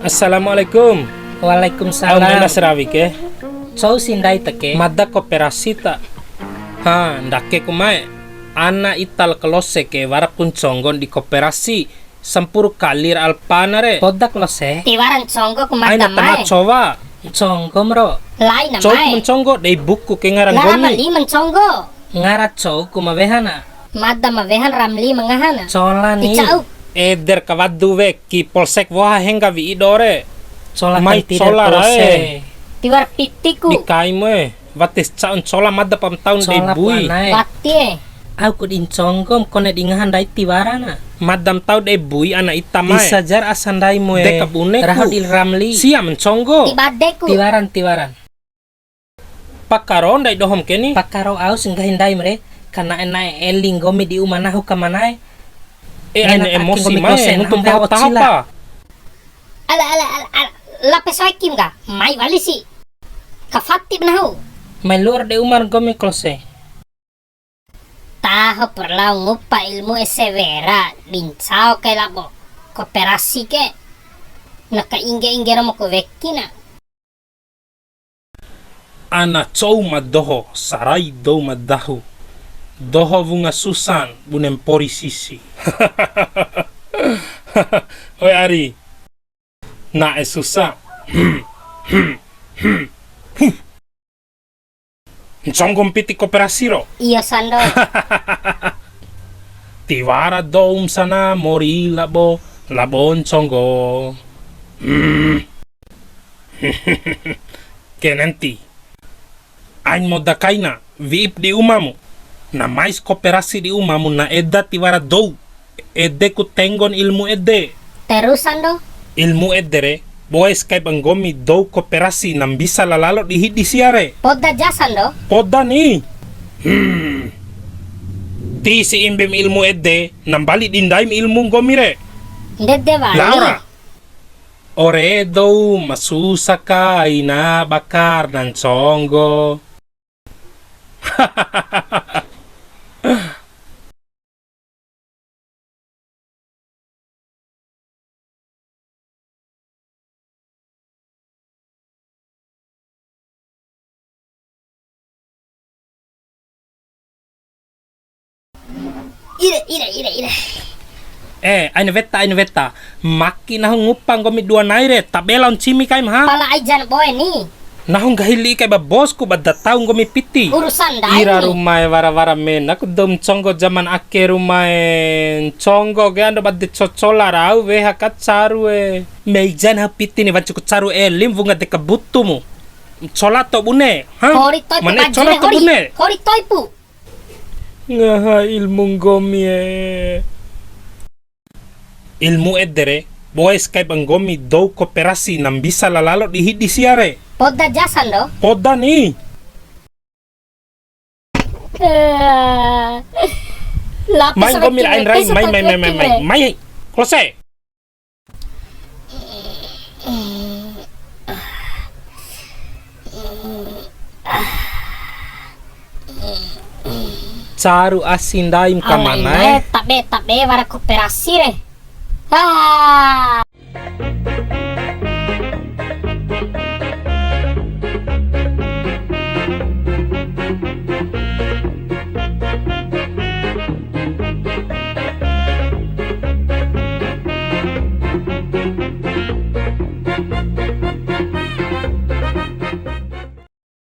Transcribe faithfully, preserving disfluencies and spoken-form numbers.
Assalamualaikum. Waalaikumsalam. Au mena sarawi ke? Cou si ndai ta ke? Mada koperasi ta? Ha, ndake ku mae. Ana ita la Kalose ke wara ku nconggon di koperasi. Sampuru kali ra alpana re. Poda Kalose. Tiwara nconggo ku mada mae. Aina tama cowa. Nconggom ro. Laina mae. Cou ma nconggo, dei buku ke ngara nggomi. Ngara Ramli ma nconggo. Ngara cou ku ma wehana. Mada ma wehan Ramli ma ngahana. Cola ni. Ti cau. Eder kawadu weki polsek woha hengga wi'i do re. Cola. Mai kan tidak cola ra, Kalose. Tiwara piti ku. Di kai mu e. Wati si ca'un cola mada pa ma taun dei bui. Cola pa anae. Wati e. Au ku di nconggom kone di ngaha ndai tiwara na. Mada ma tau dei bui ana ita mae. Di sajar asa ndai mu e. De kabune ku. Raho di Ramli. Sia ma nconggo. Ti bade ku. Tiwaran, tiwaran. Pakaro ndai dohom ke ni. Pakaro au si nggahi ndaim re. Kana'e na'e eli nggomi di uma nahu ka manae. E, ane emosi mae, nuntu mbaha taho pa. Ala, ala, ala, ala. Lape soekim ka. Mai wali si. Ka fati ba nahu. Mai luar de umar nggomi Kalose. Taho perlau ngupa ilmu ese wera, di ncao kai labo koperasi ke. Na ka ingge-ingge romo ku weki na. Ana cou ma doho, sarai dou ma dahu. Doho wunga susan, bune mpori sisi. Oe ari. Na'e susa. Nconggo mpiti koperasi ro. Iyo, Sando. Tiwara doum sana mori labo, labo nconggo. Hmm. Ke nanti. Ain moda kaina, wi'ip di umamu. Na mais koperasi di umamu, na eda tiwara dou. Ede ku tenggon ilmu ede. Terusan do? Ilmu ede re, boe skai ba nggomi dou koperasi na mbisa lalalo di hidi sia re. Poda jasan do? Poda ni. Hmm. Ti si imbim ilmu ede, na mbali di ndaim ilmu nggomi re. Ndede wali. Laora. Ore dou ma susa kaina ba karna nconggo. Ire, ire, ire, ire. Eh, aina weta, aina weta. Maki nahu ngupa nggomi dua nai re, tabe lao ncimi kaim ha. Pala ai jan boe ni. Nahu nggahi li'i kai ba bosku ba da tau nggomi piti. Urusan ndai. Ira rumae wara-wara mena ku dou nconggo jaman ake rumae. Nconggo ke ando ba de cocola rau weha ka caru e. Mei jan ha piti ni wancuku caru elim wunga de kabutumu. Cola to bune. Ha? Hori toipu. Mane bajine cola to hori. Bune. Hori toipu. Ngaha ilmu nggomi e. Ilmu ede re, boe skai ba nggomi dou koperasi na mbisa lalalo di hidi sia re. Poda jasan do? Poda ni. Eh, lapis. Mai nggomi ain rai, mai, mai, mai, mai, mai. Mai, Kalose. Caru asi ndaim ka manae. Alae, tabe, tabe, wara koperasi re. Ah.